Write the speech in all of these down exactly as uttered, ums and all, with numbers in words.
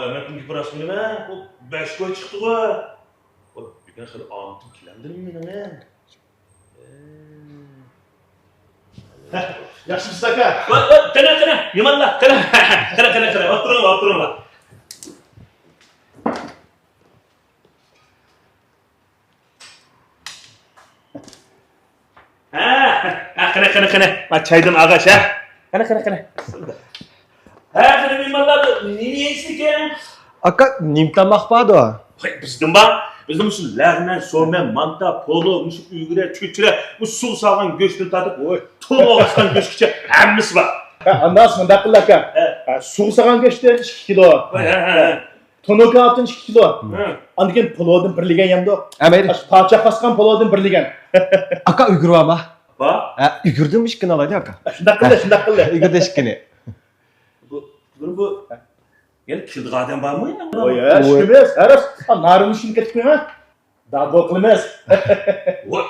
ئەمەتنىڭ گېپى راستمۇ نېمە؟ ئۇ بەش كوي چىقتىغۇ. ئۇ بۈگۈن خېلى ئامىتىم كېلەمدىمۇ مېنىڭ؟ ياخشىمۇسىز ئاكا؟ ۋاي، ۋاي، قېنى، قېنى، مېھمانلار، قېنى، قېنى، قېنى، قېنى، ئولتۇرۇڭلار، ئولتۇرۇڭلار. ھە، ھە، قېنى، قېنى، قېنى. ما چايدىن ئالغاچ، ھە. قېنى، قېنى، قېنى. ھە، قېنى، مېھمانلار، نېمە يەيسىلىكەن؟ ئاكا، نېمە تاماق باردۇ؟ ۋاي، بىزدىن بار. بىزدە مۇشۇ لەغمەن، سومەن، مانتا، پولۇ، مۇشۇ ئۈگرە، چۆچۈرە، مۇشۇ سۇغا سالغان گۆشتىن تارتىپ، تولا ئاسقان گۆشكىچە ھەممىسى بار. ھە، ئاندا شۇنداق قىل، ئاكا. ھە. ھە، سۇغا سالغان گۆشتىن ئىككى كىلو. ۋاي، ھە، ھە، ھە. تونۇكا ئالتۇن ئىككى كىلو. ھە. ئاندىن كېيىن پىلوۋدىن بىر لېگەن يەمدۇق. ھە، مەيلى. ئاشۇ پاچاق باسقان پىلوۋدىن بىر لېگەن. ئاكا، ئۈگرە بارمۇ؟ بار. ھە، ئۈگرىدىن ئىككىنى ئالايلى، ئاكا. شۇنداق قىلدى، شۇنداق قىلدى. ئۈگرىدىن ئىككىنى. بۇ، بۇ، بۇ. يەنە كېلىدىغان ئادەم بارمۇ يەنە؟ ۋاي، ھە، ئىشلىمىز. ھە، راست. ھە، نارىنى شۇنى كېتىپ قويما. دابو قىلىمىز. ۋاي.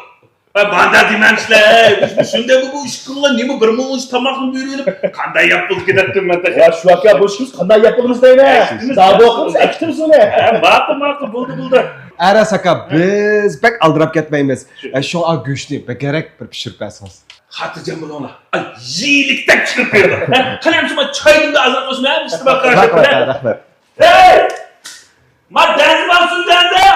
ۋاي، باندا دېمەمسىلە، ھەي. شۇنداق بۇ ئىش قىلغان نېمە بىر مۇڭ ئىش تاماقنى بۇيرۇۋېلىپ، قانداق يەپ بولدى كېتەتتىم مەن تېخى. ۋاي، شۇ ئاكا، بۇ ئىشىمىز قانداق يەپ بولىمىز دەيمەن. ھەي، شۇ دابو قىلىمىز، ئەكىتىمىز ئۇنى. ھە، ماقۇل، ماقۇل، بولدى، بولدى. ئەرەس ئاكا، بىز بەك ئالدىراپ كەتمەيمىز. شۇ. ئە، شۇڭا گۆشنى بەكرەك بىر پىشۇرۇپ بەرسىڭىز. خاتىرجەم بولۇڭلار. ئاي، يېيىلىكتەك چىقىپ كېلىدۇ. ھە، قېنى، شۇ چايدىن ئازراق قوشما، ھە، بىز رەھمەت، رەھمەت، رەھمەت. ھەي! ما دەنزە بارسۇن، دەنزە!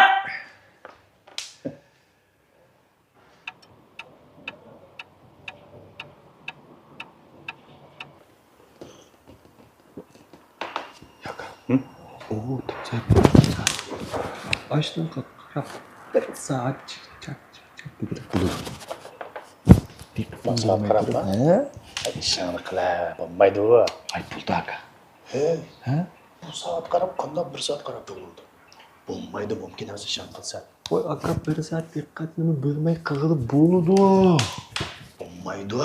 ياكا. ھە؟ ئۇ تۇرسا، ئاشتىن قاراپ بىر سائەت چىك چاك چىك چاك دېگۈدەك بولىدۇ. بىر سائەت قاراپلا؟ ھە؟ ئىشىڭنى قىلە، بولمايدۇ. ئاي، بولدى ئاكا. ھەي، ھە؟ بىر سائەت قاراپ، قانداق بىر سائەت قاراپ تۇرۇلىدۇ؟ بولمايدۇ، مۇمكىن ئەمەس، ئىشىڭنى قىلسا. ۋاي ئاكا، بىر سائەت دىققەتنىمۇ بۆلمەي قىلغىلى بولىدۇ. بولمايدۇ.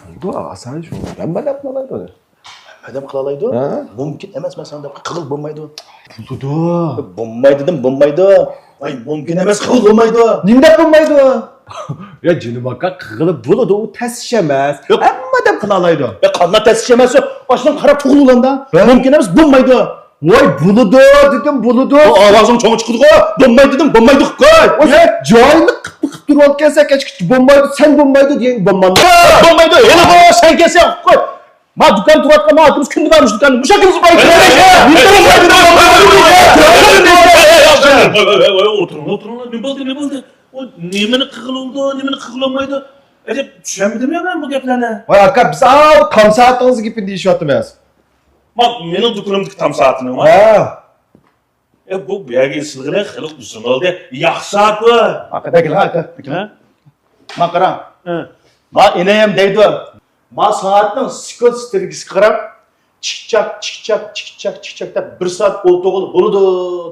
بولىدۇ، ئاسان شۇ. ھەممە ئادەم قىلالايدۇ. ھەممە ئادەم قىلالايدۇ. ھە؟ مۇمكىن ئەمەس، مەن ساڭا دەپ قىلغىلى بولمايدۇ. بولىدۇ. بولمايدۇ دېدىم، بولمايدۇ. ۋاي، مۇمكىن ئەمەس، قىلغىلى بولمايدۇ. نېمە دەپ بولمايدۇ؟ يا جېنىم ئاكا، قىلغىلى بولىدۇ، ئۇ تەس ئىش ئەمەس. ياق. ھەممە ئادەم قىلالايدۇ. يا قانداق تەس ئىش ئەمەس؟ ئاشۇنىڭ قاراپ تۇغۇلغاندا. ھە؟ مۇمكىن ئەمەس، بولمايدۇ. ۋاي، بولىدۇ دېدىم، بولىدۇ. ئاۋازىڭ چوڭ چىقىدىغۇ. بولمايدۇ دېدىم، بولمايدۇ قىپ قوي. ۋاي، سەن جاھىللىق قىپ قىپ تۇرۇۋاتقانسەن، كەچكىچە بولمايدۇ، سەن بولمايدۇ دېگەن بولمامدۇ. بولمايدۇ، ھېلىغۇ سەن كەلسەڭ قىپ قوي. ما دۇكان تۇرۇۋاتقان، ما ئاكىمىز كۈندە بارمىش دۇكاندا. مۇشۇ ئاكىمىز بار. ئولتۇرۇڭلار، ئولتۇرۇڭلار، نېمە بولدى، نېمە بولدى؟ ئۇ نېمىنى قىلغىلى بولىدۇ، نېمىنى قىلغىلى بولمايدۇ؟ ئەجەب چۈشەنمىدىم يا مەن بۇ گەپلەرنى. ۋاي ئاكا، بىز ئاۋۇ تام سائىتىڭىزنىڭ گېپىنى دېيىشىۋاتىمىز. ما، مېنىڭ دۇكىنىمدىكى تام سائىتىنىڭمۇ؟ ھە. ئە، بۇ، بۇ يەرگە ئېسىلغىلى خېلى ئۇزۇن بولدى. ياخشى سائەت بۇ. ئاكا، بەكلا، ئاكا، بەكلا. ھە؟ ما قاراڭ. ھە. ما ئىنىيەم دەيدۇ. ما سائەتنىڭ سېكۇنت سترىلكىسىگە قاراپ، چىك چاك، چىك چاك، چىك چاك، چىك چاك دەپ بىر سائەت ئولتۇرغىلى بولىدۇ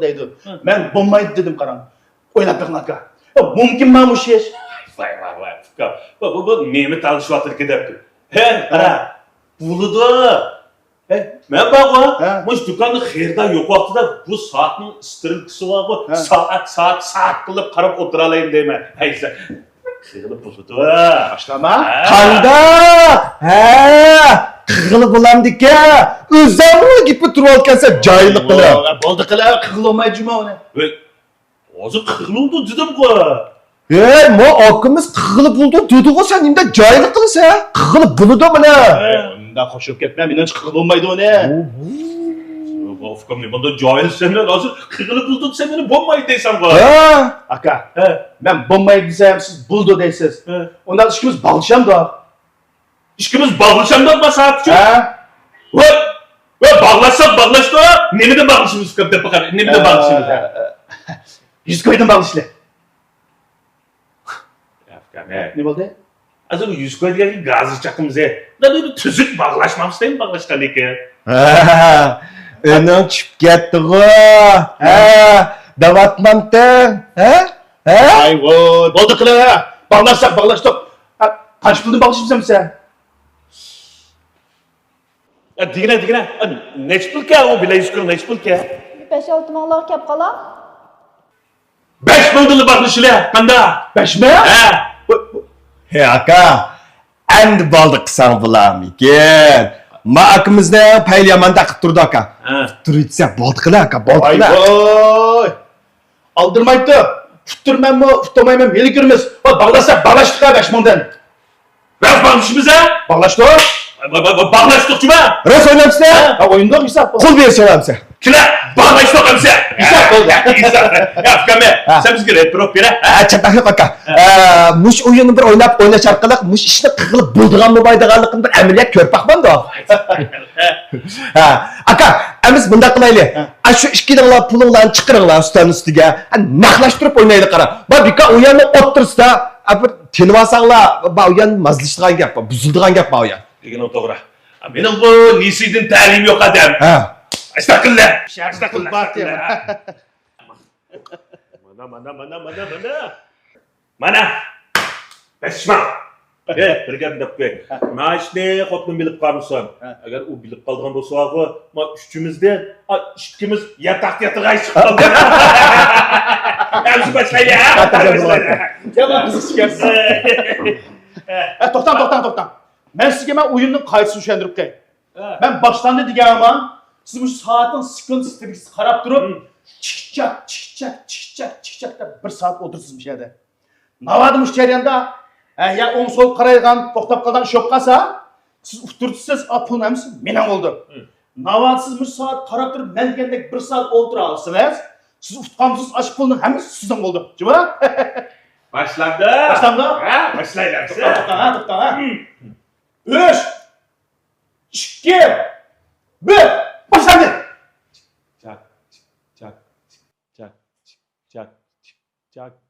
دەيدۇ. ھە. مەن بولمايدۇ دېدىم، قاراڭ. ئويلاپ بېقىڭ، ئاكا. يا، مۇمكىنما مۇشۇ ئىش؟ ۋاي، ۋاي، ۋاي، ئۇكا. بۇ، بۇ، بۇ نېمە تالىشىۋاتىدىكى دەپتۇ. ھە، قارا. ھە. بولىدۇ. ھەي، مەن بارغۇ، ھە؟ مۇشۇ دۇكاندا خېرىدار يوق ۋاقتىدا بۇ سائەتنىڭ سترېلكىسى بارغۇ، ھە. سائەت، سائەت، سائەت قىلىپ قاراپ ئولتۇرالايمەن دەيمەن. ھەي، سەن قىلغىلى بولىدۇ. باشلاما؟ ھە. قانداق؟ ھە، قىلغىلى بولامدىكەن. ئۆزۈڭمۇ گېپى تۇرۇۋالغانسەن، جاھىللىق قىلىپ. بولدى قىلە، قىلغىلى بولمايدۇ جۇما ئۇنى. ھەي، ھازىر قىلغىلى بولىدۇ دېدىمغۇ. ھەي، ما ئاكىمىز قىلغىلى بولىدۇ دېدىغۇ، سەن نېمىنداق جاھىللىق قىلىسەن؟ قىلغىلى بولىدۇ مانا. ھەي، ئۇنداق خوش بولۇپ كەتمە، مېنىڭچە قىلغىلى بولمايدۇ ئۇنى. ئوھو. ئۇكام، نېمانداق جاھىلسەن، ھازىر قىلغىلى بولىدۇ دېسەم، مېنى بولمايدۇ دەيسەنغۇ. ھە. ئاكا، ھە. مەن بولمايدۇ دېسەم، سىز بولىدۇ دەيسىز. ھە. ئۇنداق ئىككىمىز باغلىشامدۇق؟ ئىككىمىز باغلىشامدۇق ما سائەت ئۈچۈن؟ ھە. ۋاي، ۋاي، باغلاشساق باغلاشتۇق. نېمىدىن باغلىشىمىز ئۇكام دەپ باقايلى. نېمىدىن باغلىشىمىز؟ ھە. يۈز كويدىن باغلىشىلى. يا ئۇكام، ھە. نېمە بولدى؟ ھازىر بۇ يۈز كوي دېگەنگە گازىر چاقىمىز، ھە. بۇ تۈزۈك باغلاشمامسىز دەيمەن باغلاشقاندىكىن. ھە، ئۈنۈڭ چۈشۈپ كەتتىغۇ. ھە، دەۋاتمامتىڭ. ھە؟ ھە؟ ئاي ۋوي، بولدى قىلە. باغلاشساق باغلاشتۇق. ھە، قانچە پۇلدىن باغلىشىمىز ئەمىسە؟ ئە، دېگىنە، دېگىنە. ئە، نەچچە پۇلكەن ئۇ بىلەن يۈز كوي نەچچە پۇلكەن؟ بەش-ئالتە مىڭلارغا كەپ قالا. بەش مىڭدىنلا باغلىشىلە، قانداق؟ بەش مىڭ؟ ھە. ھەي، ئاكا، ئەمدى بالدۇر قىلساڭ بولامىكىن؟ ما ئاكىمىزنىڭ پەيلى يامانداق قىلىپ تۇرىدۇ، ئاكا. ھە. ئۇتتۇرۇۋېتسە بولدى قىلە، ئاكا، بولدى قىلە. ۋاي. ئالدىرىمايتتى. ئۇتتۇرمەنمۇ، ئۇتتۇرمايمەن، ھېلى كۆرىمىز. ۋاي، باغلاشسا، باغلاشتۇق ھە بەش مىڭدىن. راست باغلىشىمىز ھە؟ باغلاشتۇق. ۋاي، ۋاي، ۋاي، باغلاشتۇق جۇما. راست ئوينامسىلەر؟ ھە، ئوينىدۇق ھېساب. قول بېرىش ئالامسىلەر؟ كېلە، باغلاشتۇق ئەمسە. ھېساب بولدى. ھېساب. يا، ئۇكام، ھە. سەن بىزگە رېت بېرىپ بېرە، ھە؟ ھە، چاتاق يوق، ئاكا. ھە. ئە، مۇشۇ ئويۇننى بىر ئويناپ، ئويناش ئارقىلىق مۇشۇ ئىشنى قىلغىلى بولىدىغانمۇ، بولمايدىغانلىقىنى بىر ئەمەلىيەت كۆرۈپ باقمامدۇ؟ ھە، ئاكا، ئەمىسە مۇنداق قىلايلى. ھە. ئا، شۇ ئىككىلىڭلار پۇلۇڭلارنى چىقىرىڭلار ئۈستەلنىڭ ئۈستىگە. ھە، نەقلەشتۈرۈپ ئوينايلى قارا. با، بىكار ئۇ يەرنىڭ ئوتتۇرىسىدا، ئا، بىر تىنىۋالساڭلار، با، ئۇ يەر مازلىشىدىغان گەپ بار، بۇزۇلىدىغان گەپ بار ئۇ يەر. دېگىنىڭ توغرا. مېنىڭ بۇ نېسىدىن تەلىيىم يوق ئادەم. ھە. ئەستەغپىرۇللا. ئەستەغپىرۇللا. مانا، مانا، مانا، مانا، مانا. مانا! بەش مىڭ! ھەي، بىر گەپ دەپ قوي. ھە. مانا ئىشنى خوتۇنۇم بىلىپ قالمىسۇن. ھە. ئەگەر ئۇ بىلىپ قالىدىغان بولسا، ما ئۈچىمىزدىن، ئا، ئىككىمىز ياتاق ياتىغاي چىقىپ قالدى. ئەمسە باشلايلى، ھە؟ خاتىرجەم بولۇڭ. يامان قىزىق گەپ. ھە، توختاڭ، توختاڭ، توختاڭ. مەن سىزگە مەن ئويۇننىڭ قائىدىسىنى چۈشەندۈرۈپ قوياي. ھە. مەن باشلاندى دېگەن ھامان، سىز مۇشۇ سائەتنىڭ سېكۇنت سترىكىسىگە قاراپ تۇرۇپ، ھىم. چىكچاك، چىكچاك، چىكچاك، چىكچاك دەپ بىر سائەت ئولتۇرىسىز مۇشۇ يەردە. ناۋادا مۇشۇ جەرياندا، ھە، يا ئوڭ سول قارايدىغان، توختاپ قالىدىغان ئىش بولۇپ قالسا، سىز ئۇتتۇرتىسىز، ئا، پۇلنىڭ ھەممىسى مېنىڭ بولدى. ھىم. ناۋادا سىز مۇشۇ سائەت قاراپ تۇرۇپ، مەن دېگەندەك بىر سائەت ئولتۇرالىسىڭىز، سىز ئۇتقانمىسىز، ئاشۇ پۇلنىڭ ھەممىسى سىزنىڭ بولدى. جۇمۇ؟ باشلاندى. باشلاندى. ھە، باشلايلى. توختاڭ، توختاڭ، ھە، توختاڭ، ھە. ھىم. ئۈچ، ئىككى، بىر، باشلاندى! چاك، چاك، چاك، چاك.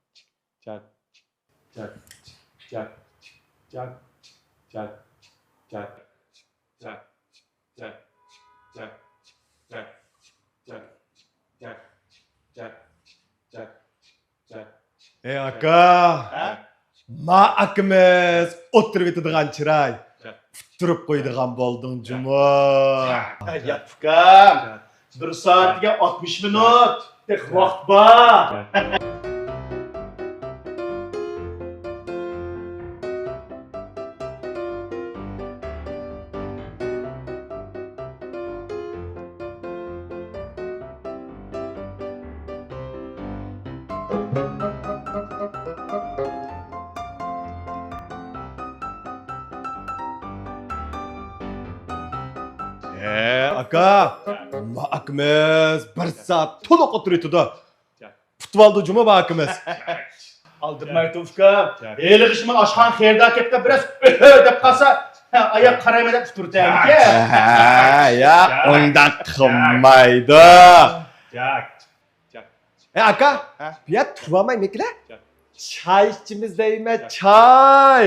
ھەي، ئاكا! ھە؟ ما ئاكىمىز ئولتۇرۇۋېتىدىغان چىراي. ئۇتتۇرۇپ قويىدىغان بولدۇڭ جۇمۇ. ياق، ئۇكام. بىر سائەت دېگەن ئاتمىش مىنۇت. تېخى ۋاقىت بار. ھە، ئاكا، ما ئاكىمىز بىر سائەت تولۇق ئولتۇرۇۋېتىدۇ. ئۇتۇۋالدى جۇمۇ ما ئاكىمىز. ئالدىرىمايتۇ ئۇكا. ھېلىقى شۇ ئاشخانا خېرىدار كەپتە بىراز ئۆھۆ دەپ قالسا، ھە، ئاياق قارايمەن دەپ ئۇتتۇرۇپ تەگىكەن. ھە، ياق، ئۇنداق قىلمايدۇ. ھە، ئاكا، ھە؟ بۇ يەردە تۇرۇۋالمايمىكىنە؟ چاي ئىچىمىز دەيمەن، چاي.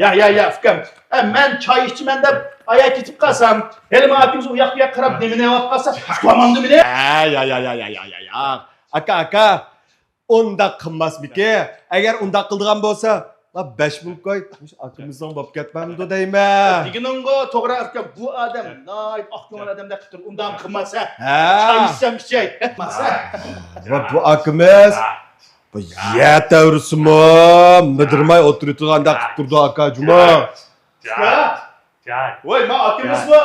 يا، يا، يا، ئۇكام. ئە، مەن چاي ئىچىمەن دەپ ئاياغ كېتىپ قالسام، ھېلى ما ئاكىمىز ئۇ ياق بۇ ياققا قاراپ نېمە دەۋاتقان قالسا، ئۇتۇۋالمامدۇ مېنى؟ ھە، يا، يا، يا. ئاكا، ئاكا، ئۇنداق قىلماسمىكى؟ ئەگەر ئۇنداق قىلىدىغان بولسا، ما بەش مىڭ كوي، مۇشۇ ئاكىمىزنىڭ بولۇپ كەتمەمدۇ دەيمەن. دېگىنىڭغۇ توغرا ئۇكام، بۇ ئادەم ناھايىتى ئاق كۆڭۈل ئادەمدەك قىلىپ تۇرۇپ، ئۇنداق قىلماس ھە. ھە. چاي ئىچسەم ئىچەي. قىلماس ھە. ۋە بۇ ئاكىمىز بۇ يەر تەۋرىسىمۇ مىدىرماي ئولتۇرۇۋېتىدىغاندەك قىلىپ تۇرىدۇ ئاكا جۇمۇ. جاك، جاك، ۋاي، ما ئاكىمىزمۇ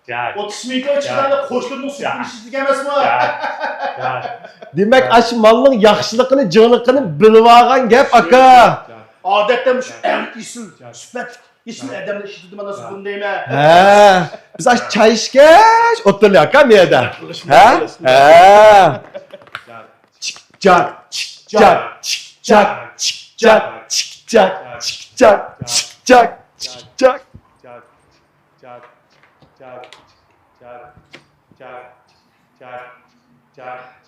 جاك، ئوتتۇز مىڭ كوي چىققاندا قوشلىرىنىڭ سۈتىنى ئىچىدىكەن ئەمەسمۇ؟ جاك، جاك. دېمەك، ئاشۇ مالنىڭ ياخشىلىقىنى، جىڭلىقىنى بىلىۋالغان گەپ، ئاكا. جاك. ئادەتتە مۇشۇ ئەڭ ئېسىل، سۈپەتلىك، ئېسىل ئادەملەر ئىشلىتىدۇ مانا شۇنى دەيمەن. ھە، بىز ئاشۇ چاي ئىچكەچ ئولتۇرىلى، ئاكا، مۇ يەردە. ھە؟ ھە. چىك چاك، چىك چاك، چىك چاك، چىك چاك، چىك چاك، چىك چاك، چىك چاك، چىك چاك.